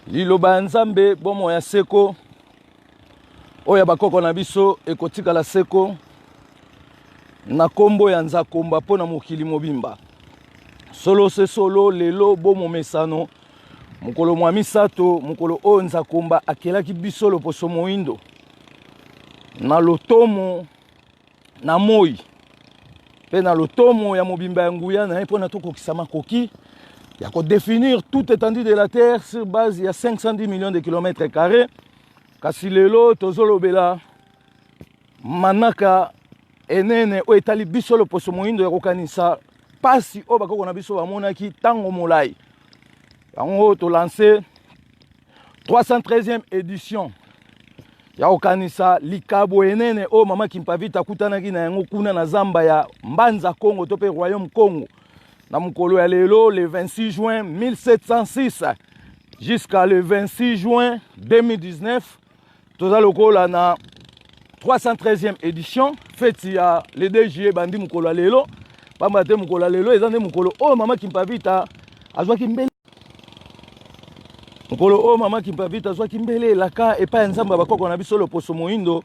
Liloba ya Nzambe, bomoi ya seko oyo ya bakoko na biso ekotikala seko na nkombo ya Nzakomba mpo na mokili mobimba. Solo se solo, lelo bo momesano, mokolo mwa misato, mokolo oyo Nzakomba akelaki biso loposo moindo na lotomo na moi mpe na lotomo ya mobimba ya nguya na ye mpo na tokokisa makoki ya kodefinir toute étendue de la terre sur base ya 510 millions de kilomètres carrés. Kasi lelo tozolobela manaka enene oyo etali biso loposo moindo ya kokanisa mpasi oyo bakoko na biso bamonaki ntango molai. Yango tolanse 313e édition ya kokanisa likabo enene oyo mama Kimpavita akutanaki na yango kuna na zamba ya Mbanza Kongo to mpe Royaume Kongo na mokolo ya lelo le 26 juin 1706 jusqu'à le 26 juin 2019. Toza lokola na 313e édition. Feti ya le 2 juillet ebandi mokolo ya lelo, pamba te mokolo ya lelo eza nde mokolo oyo mama Kimpavita azwaki mbele, mokolo oyo mama Kimpavita azwaki mbele elaka epai ya Nzambe ya bakoko na biso loposo moindo,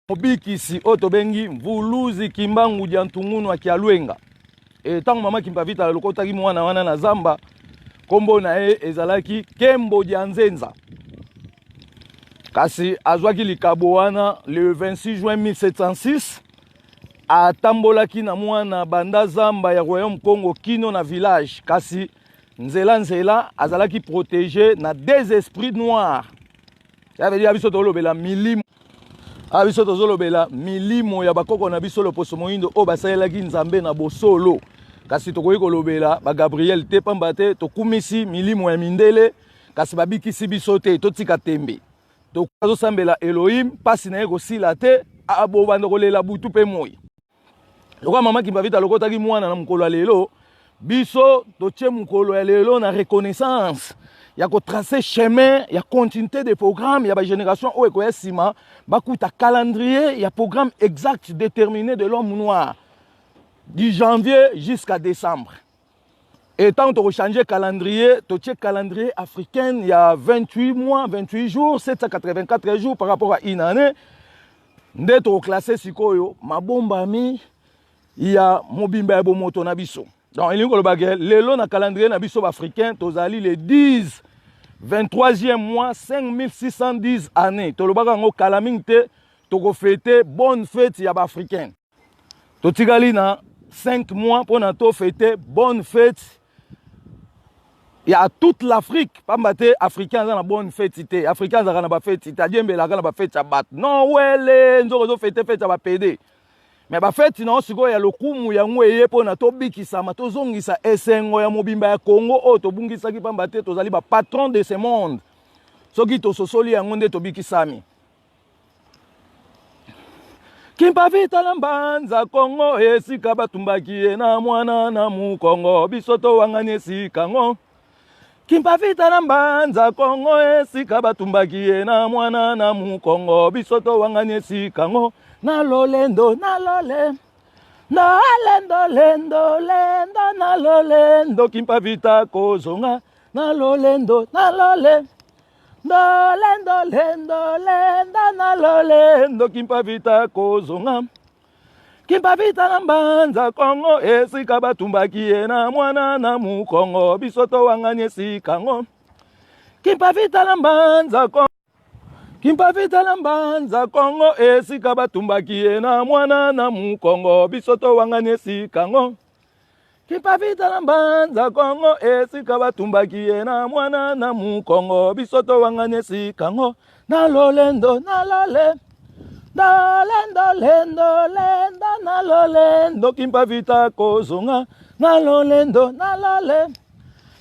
mobikisi oyo tobengi Mvuluzi Kimbangu dia Ntungunu Akialwenga. E ntango mama Kimpavita alokotaki mwana wana na zamba, nkombo na ye ezalaki Kembo dia Nzenza. Kasi azwaki likabo wana le 26 juin 1706. Atambolaki na mwana banda zamba ya Royaume Congo kino na village, kasi nzela nzela azalaki protégé na des esprits noirs. Ça veut dire biso tolobela milimo, a biso tozolobela milimo ya bakoko na biso loposo moyindo oyo basalelaki Nzambe na bosolo. Kasi tokoki kolobela ba Gabriel te, pamba te tokumisi milimo ya mindele, kasi babikisi biso te. Totika tembe, tozosambela Elohim, mpasi na ye kosila te, abobanda kolela butu mpe moi. Lokola mama Kimpavita alokotaki mwana na mokolo ya lelo, biso totie mokolo ya lelo na reconnaissance ya kotrace chemin ya continuité de programme ya bagénération oyo ekoya nsima, bakuta calendrier ya programme exact déterminé de l'homme noir du janvier jusqu'à décembre. Et tant tokochange calendrier, totie calendrier africaine ya 28 mois, 28 jours, 784 jours par rapport à une année, nde tokoklasse sikoyo mabombami ya mobimba ya bomoto na biso. Donc elingi koloba ke lelo na calendrier na biso baafricain tozali le 10, 23e mois, 5610 année. Tolobaka yango kala mingi te, tokofete bonne fête ya baafricain. Totikali na 5 mois mpona tofete bonne fête ya toute l'Afrique, pamba te africain aza na bonne fête te. Africain azalaka na bafeti te, adiembelaka na bafeti ya bato. Non wele nzoko ozofete fête ya bapede, me bafeti na yo sikoyo ya lokumu yango eye mpona tobikisama, tozongisa esengo ya mobimba ya Congo oyo tobungisaki, pamba te tozali bapatron de ce monde. Soki tososoli yango nde tobikisami. Kimpavita na Mbanza Kongo, esika batumbaki ye na mwana na mukongo, biso towangani esika ngo. Kimpavita na Mbanza Kongo, esika batumbaki ye na mwana na mukongo, biso towangani esika ngo. Na lolendo na lole na lendo lendo lendo na lolendo, Kimpavita kozonga na lolendo na lole lendo lendo lendo na lolendo, Kimpavita kozonga. Kimpavita na Mbanza Kongo, esika batumbaki ye na mwana na mukongo, biso towangani esika ngo. Kimpavita na Mbanza Kongo, Kimpavita na Mbanza Kongo, esika batumbaki ye na mwana na mukongo, biso towangani esika ngo. Kimpavita na Mbanza Kongo, esika batumbaki ye na mwana na mukongo, biso towangani esika ngo. Na lolendo na lole na lendo lendo lendo na lolendo, Kimpavita kozonga na lolendo na lole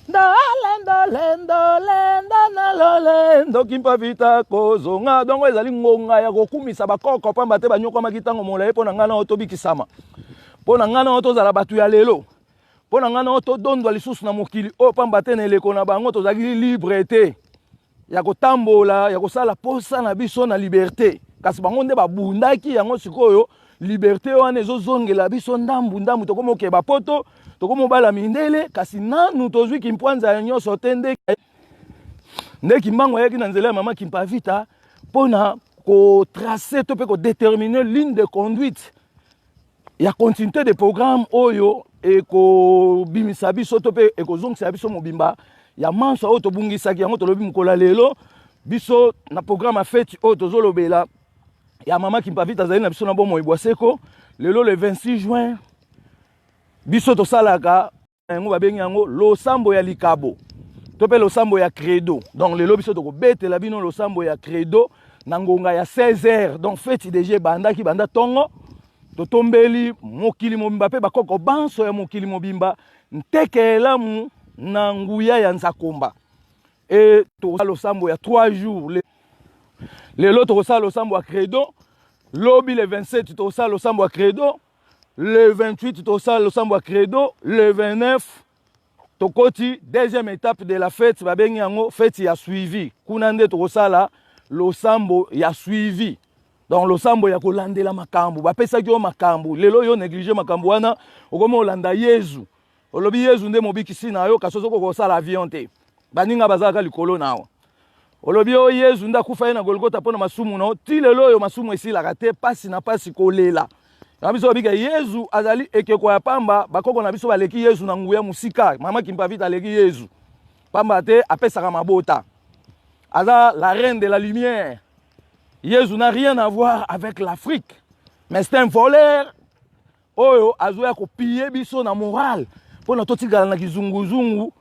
na lendo lendo lendo na lolendo, Kimpavita kozonga. Dongo ezali ngonga ya kokumisa bakoko, pamba te banyokwamaki ntango molai mpo na ngai na oyo tobikisama, mpo na ngai na oyo tozala bato ya lelo, mpo na ngai na oyo todondwa lisusu na mokili oyo, pamba te na eleko na bango tozalaki libre te ya kotambola, ya kosala posa na biso na liberté. Kasi bango nde babundaki yango. Sikoyo Liberté wana ezozongela biso ndambu ndambu, tokomi okeba poto, tokomi obala mindele, kasi nanu tozwi kimpwanza ya nyonso te. Nde nde Kimbangu ayaki na nzela ya mama Kimpavita mpona kotrace to mpe kodetermine ligne de conduite ya continuité de programme oyo ekobimisa biso to mpe ekozongisa biso mobimba ya manso oyo tobungisaki yango. Tolobi mokolo ya lelo, biso na programme ya feti oyo tozolobela ya mama Kimpavita azali na biso na bomoi bwa seko. Lelo le 26 juin, biso tosalaka yango, babengi yango losambo ya likabo to mpe losambo ya credo. Donc lelo biso tokobetela bino losambo ya credo na ngonga ya 16 heures. Donc feti deja ebandaki banda ntongo. Totombeli mokili mobimba mpe bakoko banso ya mokili mobimba nteke elamu na nguya ya Nzakomba. E tokosala losambo ya 3 jours. Lelo tokosala losambo ya credo, lobi le 27 tokosala losambo ya credo, le 28 tosala losambo ya credo, le 29 tokoti deuxième étape de la fête, babengi yango fête ya suivi. Kuna nde tokosala losambo ya suivi, donc losambo ya kolandela makambo bapesaki yo. Makambo lelo yo néglige makambo wana, okomi olanda Yezu, olobi Yezu nde mobikisi na yo, kasi ozokoka kosala avion te, baninga bazalaka likolo na yo. Olobi oyo Yezu nde akufa ye na Golgota mpo na masumu na yo, ti lelo oyo masumu esilaka te, pasi na pasi, kolela na biso. Babika Yezu azali ekeko ya pamba. Bakoko na biso baleki Yezu na nguya mosika. Mama Kimpavita aleki Yezu, pamba te apesaka mabota, aza la reine de la lumière. Yezu n'a rien à voir avec l'Afrique, mais c'est un voleur oyo azoya kopille biso na morale mpona totikala na kizunguzungu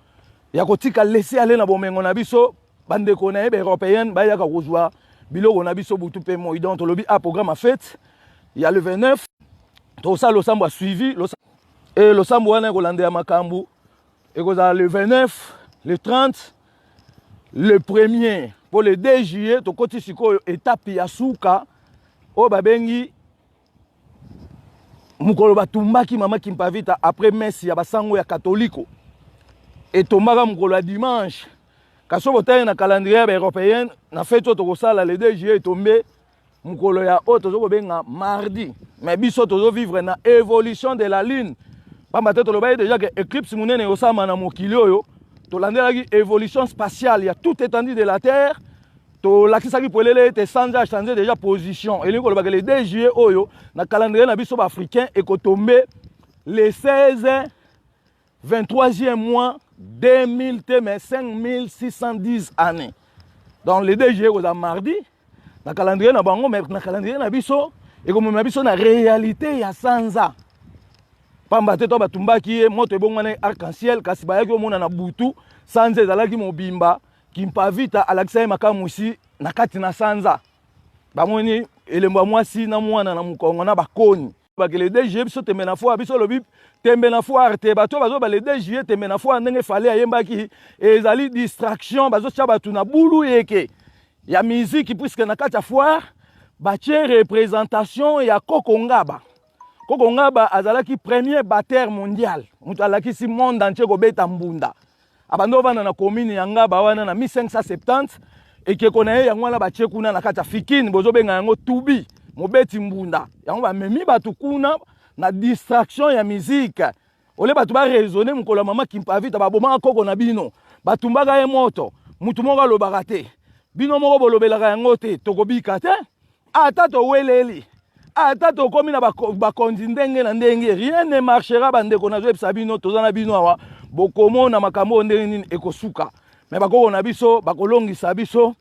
ya kotika laisser aller na bomengo na biso. Bandeko na ye baeuropéenne bayaka kozwa biloko na biso butu mpe moi. Donc tolobi a programme ya fête ya le 29, tosala losambo ya suivi. E losambo wana ekolandela makambo, ekozala le 29, le 30, le premier, mpo le 2 juillet tokoti sikoyo etape ya suka oyo babengi mokolo batumbaki mama Kimpavita après messe ya basango ya katoliko. Etombaka mokolo ya dimanche, kasi oyo botali na calendrier ya baeuropéenne, na fête oyo tokosala le 2 juillet, etombe mokolo ya oyo tozo kobenga mardi. Mais biso tozovivre na évolution de la lune, pamba te tolobaki déjà ke éclipse monene ekosalama na mokili oyo. Tolandelaki évolution spatiale ya toute étendue de la terre, tolakisaki polele ete sanza achange déjà position. Elingi kolobaka le 2 juillet oyo na calendrier na biso baafricain ekotombe le 16, 23e mois, 2000 te, mais 5610 années. Donc le 2 juillet ekozala mardi na calendrier na bango, mais na calendrier na biso ekomema biso na réalité ya sanza, pamba te to batumbaki ye moto ebongwana arc-en-ciel, kasi bayaki omona na butu sanza ezalaki mobimba. Kimpavita alakisa ye makamwisi na kati na sanza, bamoni elembo ya mwasi na mwana na mokongo na bakoni. Bakele 2 juillet, biso tembe na foire. Biso olobi tembe na foire te. Bato bazoba le 2 juillet tembe na foire, ndenge Fally ayembaki, ezali distraction. Bazotia bato na bulu yeke ya miziki, puisque na kati ya foire batie représentation ya Koko Ngaba. Koko Ngaba azalaki premier batteur mondial, moto alakisi monde entier kobeta mbunda. Abandi ovanda na commune ya Ngaba wana na 1570. Ekeko na ye yango wana batie kuna na kati ya Fikine, bozobenga yango tubi mobeti mbunda. Yango bamemi bato kuna na distraction ya musique ole bato baraisonne. Mokolo ya mama Kimpavita, babomaka koko na bino, batumbaka ye moto, mutu moko alobaka te. Bino moko bolobelaka yango te. Tokobika te, ata toweleli, ata tokomi na bakonzi ndenge na ndenge, rien ne marchera. Bandeko, nazoyebisa bino, toza na bino awa, bokomona makambo oyo ndenge nini ekosuka. Me bakoko na biso bakolongisa biso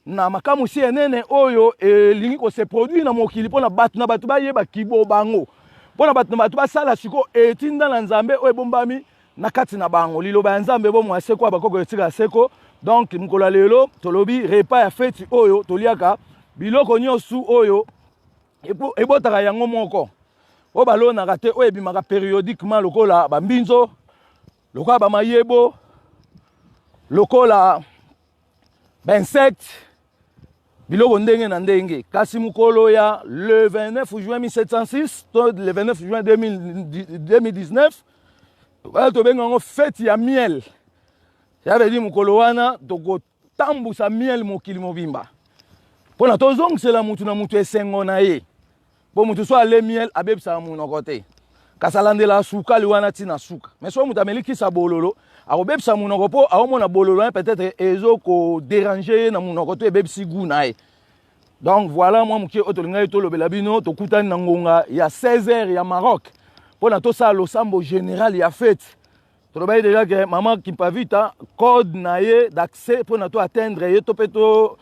na makambo si enene oyo elingi kose produire na mokili, mpona bato na bato bayeba kibo bango, mpona bato na bato basala sikoyo etinda na Nzambe oyo ebombami na kati na bango. Liloba ya Nzambe, bomoi ya seko ya bakoko etika ya seko. Donc mokolo ya lelo tolobi repas ya feti oyo toliaka biloko nyonso oyo ebotaka yango moko, oyo balonaka te, oyo ebimaka périodiquement, lokola bambinzo, lokola bamayebo, lokola bainsecte, biloko ndenge na ndenge. Kasi mokolo ya le 29 juin 1706 to le 29 juin 2019 wana, tobenga yango fête ya miel. Ya veut dire mokolo wana tokotambusa miel mokili mobimba mpona tozongisela mutu na mutu esengo na ye. Mpo moto so ale miel abebisaka monoko te, kasi alandelaka sukali wana ntina suka. Mais soki moto ameli kisa bololo, akobebisa monoko mpo aomona bololo wana peut-être ezokoderange ye na monoko to ebebisi goût na ye. Donc voilà mwa moke oyo tolingaki tolobela bino. Tokutani na ngonga ya 16 heures ya Maroc mpona tosala losambo général ya fete. Tolobaki déjà ke mama Kimpavita, code na ye d'accès mpona to atteindre ye to mpe to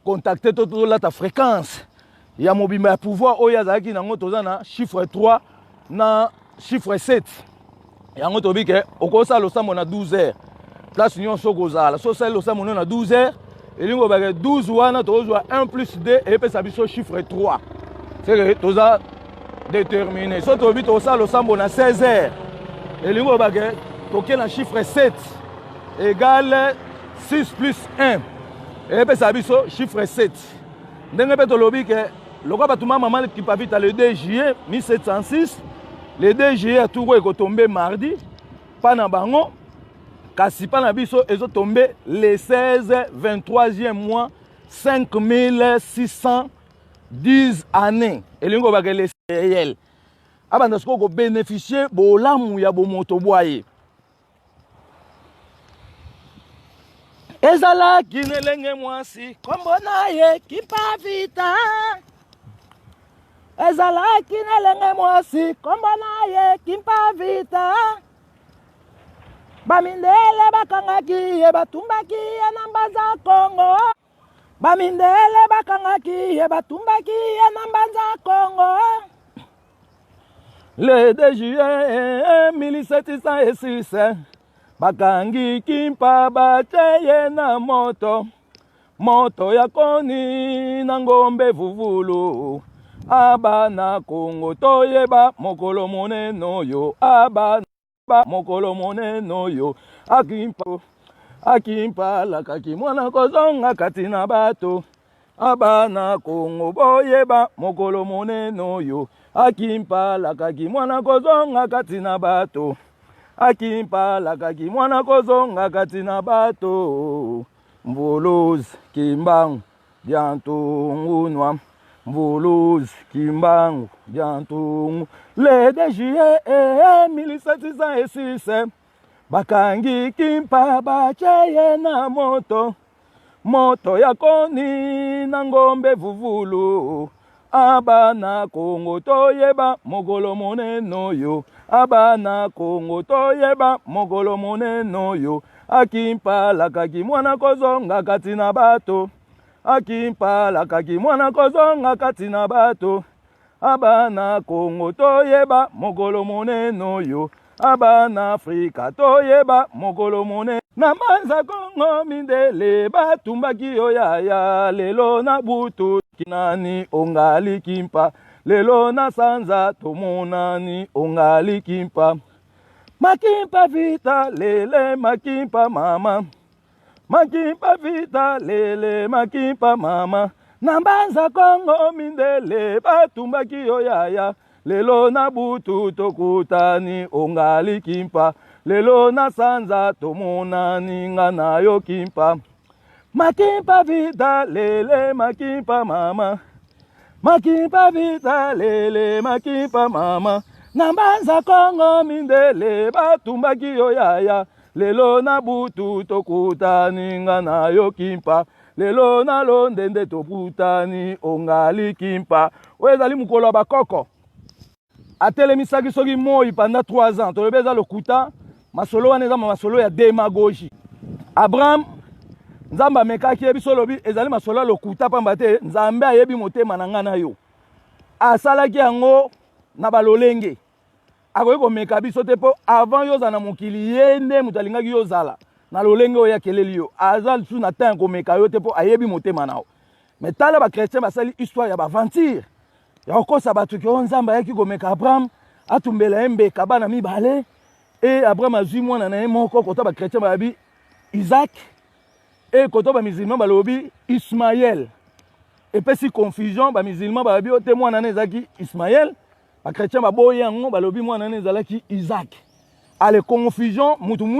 contacter to tolata fréquence ya mobimba ya pouvoir oyo azalaki nango, toza na chiffre 3 na chiffre 7. Yango toyebi ke okosala losambo na 12 heures, place nyonso okozala. So osali losambo no na 12 heures, elingi obake 12 wana tokozwa 1 plus 2 eyepesa biso chiffre 3, seke toza déterminé. So toyebi tokosala losambo na 16 heures, elingi obake toke na chiffre 7 égale 6 plus 1 eyepesa biso chiffre 7. Ndenge mpe tolobi ke lokola bato ma mama Kimpavita le 2 juillet 1706, le 2 juillet ya tour oyo ekotombe mardi mpa na bango, kasi mpa na biso ezotombe le 16, 23e mois, 5610 année. Elingi kobaka le réel abanda sikoyo kobénéficie bolamu ya bomoto bwa ye. Ezalaki na elenge mwasi, kombo na ye Kimpavita. Ezalaki na elenge mwasi, kombo na ye Kimpavita. Bamindele bakangaki ye, batumbaki ye na Mbanza Kongo. Bamindele bakangaki ye, batumbaki ye na Mbanza Kongo. Le 2 juillet 1706, bakangi Kimpa, batie ye na moto, moto ya koni na ngombe vuvulu. Abana Kongo, toyeba mokolo monene oyo. Abana mokolo monene oyo. Akimpa akimpa alakaki mwana kozonga kati na bato. Abana Kongo, boyeba mokolo monene oyo. Akimpa alakaki mwana kozonga kati na bato. Akimpa alakaki mwana kozonga kati na bato. Mvuluzi Kimbangu diantungunwa, Mvuluzi Kimbangu diantungu. Le 2 juillet 1706, bakangi Kimpa, batie ye na moto, moto ya koni na ngombe vuvulu. Abana Kongo, toyeba mokolo monene oyo. Abana Kongo, toyeba mokolo monene oyo. Akimpa alakaki mwana kozonga kati na bato. Akimpa alakaki mwana kozonga kati na bato. Abana Kongo, toyeba mokolo monene oyo. Abana Afrika, toyeba mokolo monene. Na Mbanza Kongo, mindele batumbaki yo yaya. Lelo na butu nani ongali Kimpa, lelo na sanza tomonani ongali Kimpa. Makimpa vita lele, makimpa mama, makimpa vita lele, makimpa mama. Na Mbanza Kongo, mindele batumbaki yo yaya. Lelo na butu tokutani ongali Kimpa, lelo na sanza tomonani nga na yo Kimpa. Makimpa vita lele, makimpa mama, makimpa vita lele, makimpa mama. Na Mbanza Kongo, mindele batumbaki yo yaya. Lelo na butu tokutani nga na yo Kimpa, lelo na londende tokutani ongali Kimpa. Oyo ezali mokolo ya bakoko. Atelemisaki soki moi pendant 3 ans, tolobi eza lokuta. Masolo wana eza masolo ya démagogie. Abraham, Nzambe amekaki ye, biso olobi ezali masolo ya lokuta, pamba te Nzambe ayebi motema na ngai na yo. Asalaki yango na balolenge akoki komeka biso te, mpo avant yo ozala na mokili, ye nde moto alingaki yo ozala na lolenge oyo akeleli yo. Aza lisusu na temps ya komeka yo te, mpo ayebi motema na yo. Mais tala, bachrétien basali histoire ya baaventure ya kokosa bato ke oyo Nzambe ayaki komeka Abraham, atumbela ye mbeka bana mibale, e Abraham azwi mwana na ye moko. Kota bachrétien balobi Isaac, e kota bamusulman balobi Ismael. Epesi confusion. Bamusulman balobi o te, mwana na ezalaki Ismael. Bachrétien baboyi yango, balobi mwana na ezalaki Isaac. Ale, confusion. Mutu mwindu.